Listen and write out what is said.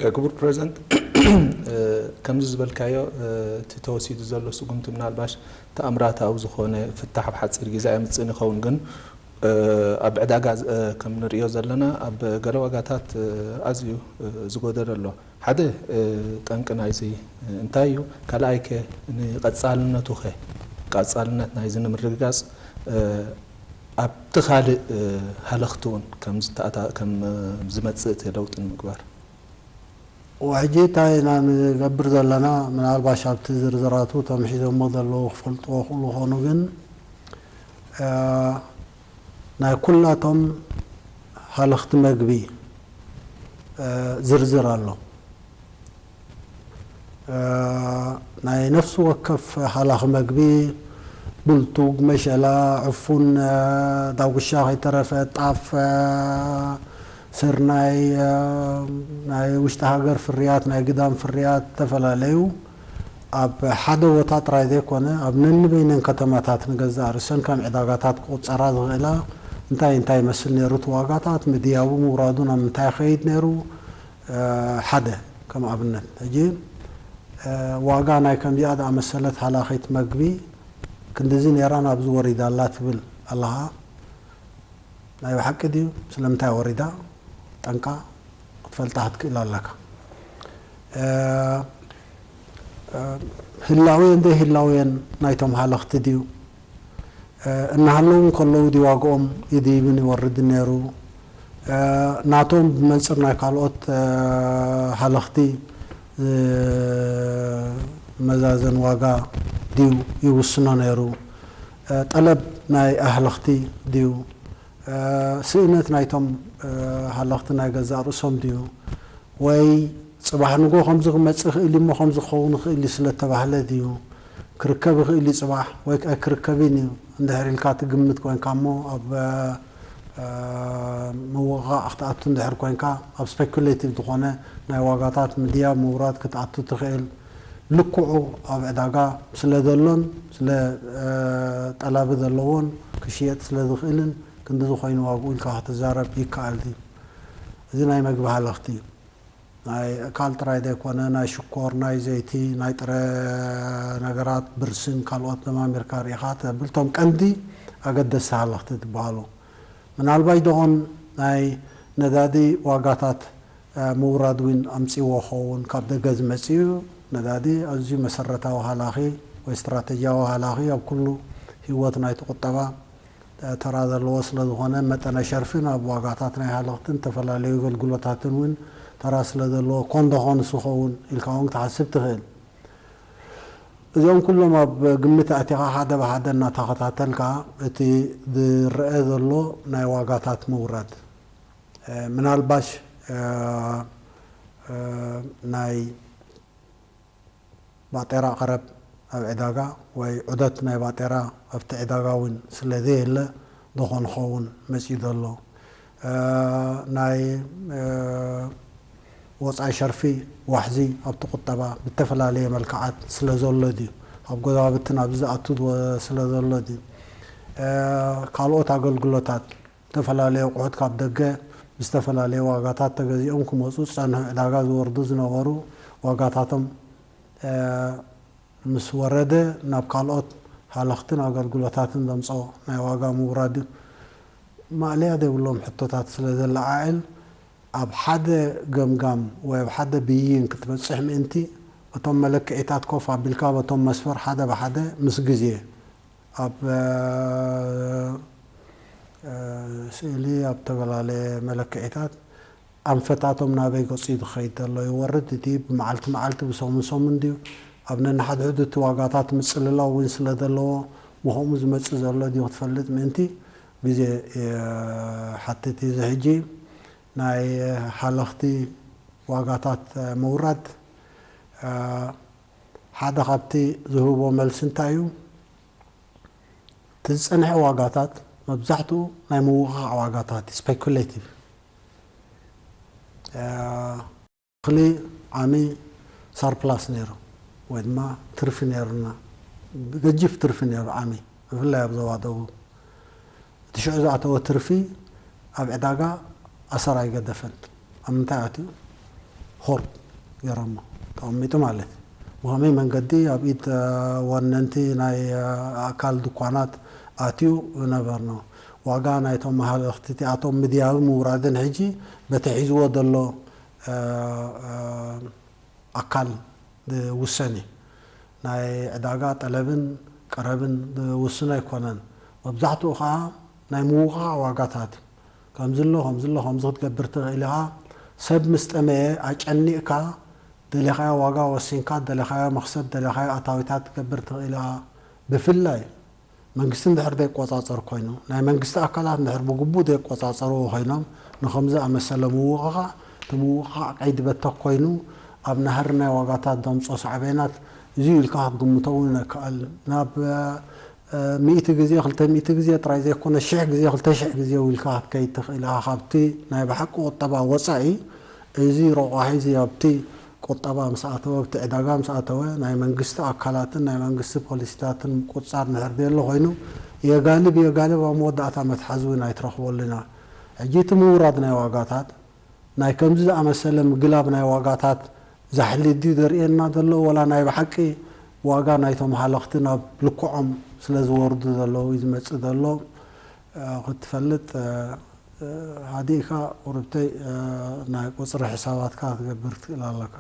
ክቡር ፕሬዚደንት፣ ከምዚ ዝበልካዮ፣ እቲ ተወሲዱ ዘሎ ስጉምቲ ምናልባሽ ተኣምራታዊ ዝኾነ ፍታሕ ኣብ ሓፂር ግዜ ኣየምፅእን ይኸውን። ግን ኣብ ዕዳጋ ከም ንሪኦ ዘለና ኣብ ገለ ዋጋታት ኣዝዩ ዝጎደለ ኣሎ። ሓደ ጠንቂ ናይዚ እንታይ እዩ? ካልኣይከ ንቐፃልነቱኸ? ቀፃልነት ናይዚ ንምርግጋፅ ኣብቲ ካልእ ሃለኽቲ እውን ከም ዝመፅእ እቲ ለውጢ ንምግባር ሕጂ እንታይ ኢና ንገብር ዘለና? ምናልባሽ ኣብቲ ዝርዝራቱ እቶም ሒዞሞ ዘለዉ ክፈልጥዎ ክእሉ ኾኑ፣ ግን ናይ ኩላቶም ሃለኽቲ መግቢ ዝርዝር ኣሎ። ናይ ነፍሲ ወከፍ ሃላኺ መግቢ ብልቱግ፣ መሸላ፣ ዕፉን፣ ዳጉሻ ከይተረፈ፣ ጣፍ፣ ስርናይ፣ ናይ ውሽጢ ሃገር ፍርያት፣ ናይ ግዳም ፍርያት ዝተፈላለዩ ኣብ ሓደ ቦታ ጥራይ ዘይኮነ ኣብ ነንበይነን ከተማታት ንገዛእ ርእሰን ከም ዕዳጋታት ክቑጸራ ዝኽእላ እንታይ እንታይ ይመስል ነይሩ እቲ ዋጋታት ምድያቡ ምውራዱን ኣብ ምንታይ ይኸይድ ነይሩ ሓደ ከም ኣብነት ሕጂ ዋጋ ናይ ከምዚኣ ዝኣመሰለት ሃላኺት መግቢ ክንድዚ ነይራ ናብዚ ወሪዳ ኣላ ትብል ኣለኻ ናይ ብሓቂ ድዩ ስለምንታይ ወሪዳ ጠንቃ ክትፈልጣ ክትክእል ኣለካ ህላውየን ዘይህላውየን ናይቶም ሃለኽቲ ድዩ እናሃለዉ ከለዉ ድዩ ዋግኦም ይድይብን ይወርድን ነይሩ ናቶም ብመንፅር ናይ ካልኦት ሃለኽቲ መዛዘን ዋጋ ድዩ ይውስኖ ነይሩ ጠለብ ናይ ኣህለኽቲ ድዩ ስእነት ናይቶም ሃለኽቲ ናይ ገዛእ ርእሶም ድዩ ወይ ፅባሕ ንጎ ከምዚ ክመፅእ ይኽእል እሞ ከምዚ ክኸውን ይኽእል እዩ ስለተባህለ ድዩ ክርከብ ይኽእል እዩ ፅባሕ ወይ ከዓ ክርከብን እዩ እንድሕር ኢልካ ትግምት ኮይንካ እሞ ኣብ ምውቕቓዕ ክትኣቱ እንድሕር ኮይንካ ኣብ ስፔኩሌቲቭ ዝኾነ ናይ ዋጋታት ምድያብ ምውራድ ክትኣቱ ትኽእል ልክዑ ኣብ ዕዳጋ ስለ ዘሎን ስለ ጠላቢ ዘለዎን ክሽየጥ ስለ ዝኽእልን ክንዲ ዝኾይኑ ዋግኡ ኢልካ ክትዛረብ ይከኣል ድዩ እዚ ናይ መግቢ ሃለኽቲ እዩ ናይ እካል ጥራይ ዘይኮነ ናይ ሽኮር ናይ ዘይቲ ናይ ጥረ ነገራት ብርስን ካልኦት ደማሚርካ ርኢኻ ተብል እቶም ቀንዲ ኣገደስቲ ሃለኽቲ ትበሃሉ ምናልባሽ ደኾን ናይ ነዳዲ ዋጋታት ምውራድ እውን ኣምፅዎ ኸውን ካብ ደገ ዝመፅእ እዩ ነዳዲ ኣዝዩ መሰረታዊ ሃላኺ ወይ ስትራተጂያዊ ሃላኺ ኣብ ኩሉ ህይወት ናይቲ ቁጠባ ተራ ዘለዎ ስለ ዝኾነ መጠነ ሸርፊ ናብ ዋጋታት ናይ ሃለኽትን ዝተፈላለዩ ኣገልግሎታትን እውን ተራ ስለ ዘለዎ ኮን ዶ ኮንስ ይኸውን ኢልካ እውን ክትሓስብ ትኽእል። እዚኦም ኩሎም ኣብ ግምት ኣእቲኻ ሓደ ብሓደ እናተኸታተልካ እቲ ዝረአ ዘሎ ናይ ዋጋታት ምውራድ ምናልባሽ ናይ ባጤራ ቀረብ ኣብ ዕዳጋ ወይ ዑደት ናይ ባጤራ ኣብቲ ዕዳጋ እውን ስለ ዘየለ ዶ ኾን ኸውን መፂኡ ዘሎ ናይ ወፃኢ ሸርፊ ዋሕዚ ኣብቲ ቁጠባ ብተፈላለየ መልክዓት ስለ ዘሎ ድዩ ኣብ ጎዛብትን ኣብዚ ዝኣቱ ስለ ዘሎ ድዩ ካልኦት ኣገልግሎታት ዝተፈላለዩ ኣቑሑት ካብ ደገ ብዝተፈላለየ ዋጋታት ተገዚኦም ክመፁ ዝፀንሑ ዕዳጋ ዝወርዱ ዝነበሩ ዋጋታቶም ምስ ወረደ ናብ ካልኦት ሃለኽትን ኣገልግሎታትን ዘምፅኦ ናይ ዋጋ ምውራድ እዩ። ማእለያ ዘይብሎም ሕቶታት ስለ ዘለዓዕል ኣብ ሓደ ገምጋም ወይ ኣብ ሓደ ብይን ክትበፅሕ ምእንቲ እቶም መለክዒታት ኮፍ ኣቢልካ በቶም መስፈር ሓደ ብሓደ ምስ ግዜ ኣብ ስእሊ ኣብ ዝተፈላለየ መለክዒታት ኣንፈታቶም ናበይ ገፂ ዝኸይድ ዘሎ ይወርድ እቲ ብመዓልቲ መዓልቲ ብሰሙን ሰሙን ድዩ ኣብ ነንሓድሕዱ እቲ ዋጋታት ምፅልላው እውን ስለ ዘለዎ ብኸምኡ ዝመፅእ ዘሎ ድዩ ክትፈልጥ ምእንቲ ግዜ ሓትት እዚ ሕጂ ናይ ሓለኽቲ ዋጋታት ምውራድ ሓደ ካብቲ ዝህቦ መልሲ እንታይ እዩ እቲ ዝፀንሐ ዋጋታት መብዛሕትኡ ናይ ምውቕቓዕ ዋጋታት ስፔኩሌቲቭ እኽሊ ዓሚ ሳርፕላስ ነይሩ ወይ ድማ ትርፊ ነይሩና ገጅፍ ትርፊ ነይሩ ዓሚ ብፍላይ ኣብ ዞባ ደቡብ እቲ ሽዑ ዝኣተወ ትርፊ ኣብ ዕዳጋ ኣሰር ኣይገደፈን ኣብ ምንታይ ኣትዩ ሆርድ ገይሮሞ ተቐሚጡ ማለት እዩ። ብኸመይ መንገዲ ኣብ ኢድ ወነንቲ ናይ ኣካል ድኳናት ኣትዩ ነበርኖ። ዋጋ ናይቶም መሃለኽቲ እቲኣቶም ምድያብን ምውራድን ሕጂ በቲ ሒዝዎ ዘሎ ኣካል ዝውሰን እዩ። ናይ ዕዳጋ ጠለብን ቀረብን ዝውስን ኣይኮነን። መብዛሕትኡ ከዓ ናይ ምውቓዕ ዋጋታት እዩ። ከምዚ ኣሎ ከምዚ ኣሎ ከምዚ ክትገብር ትኽእል ኢኻ። ሰብ ምስ ጠመየ ኣጨኒቕካ ደለኻዮ ዋጋ ወሲንካ ደለኻዮ መኽሰብ ደለኻዮ ኣታዊታት ትገብር ትኽእል ኢኻ። ብፍላይ መንግስቲ እንድሕር ዘይቆፃፀር ኮይኑ ናይ መንግስቲ ኣካላት እንድሕር ብግቡእ ዘይቆፃፀርዎ ኮይኖም ንከምዚ ኣመሰለ ምውቕቓዕ እቲ ምውቕቓዕ ቀይዲ በተኽ ኮይኑ ኣብ ናህሪ ናይ ዋጋታት ዘምፅኦ ሳዕቤናት እዚ ኢልካ ክትግምቶ እውን ነክኣል ናብ ሚእቲ ግዜ ክልተ ሚእቲ ግዜ ጥራይ ዘይኮነ ሽሕ ግዜ ክልተ ሽሕ ግዜ ኢልካ ክትከይድ ትኽእል ኢኻ። ካብቲ ናይ ብሓቂ ቁጠባ ወፃኢ እዚ ረቋሒ እዚ ኣብቲ ቁጠባ ምስ ኣተወ ኣብቲ ዕዳጋ ምስ ኣተወ ናይ መንግስቲ ኣካላትን ናይ መንግስቲ ፖሊሲታትን ምቁፅፃር እንድሕር ዘየሎ ኮይኑ የጋልብ የጋልብ ኣብ መወዳእታ መትሓዚ እውን ኣይትረኽበሉና። ሕጂ እቲ ምውራድ ናይ ዋጋታት ናይ ከምዚ ዝኣመሰለ ምግላብ ናይ ዋጋታት ዛሕሊ ድዩ ዘርእየና ዘሎ ወላ ናይ ብሓቂ ዋጋ ናይቶም ሃለኽቲ ናብ ልክዖም ስለ ዝወርዱ ዘለዉ እዩ ዝመፅእ ዘሎ ክትፈልጥ ሃዲእካ ቁርብተይ ናይ ቁፅሪ ሕሳባትካ ክትገብር ትኽእል ኣለካ።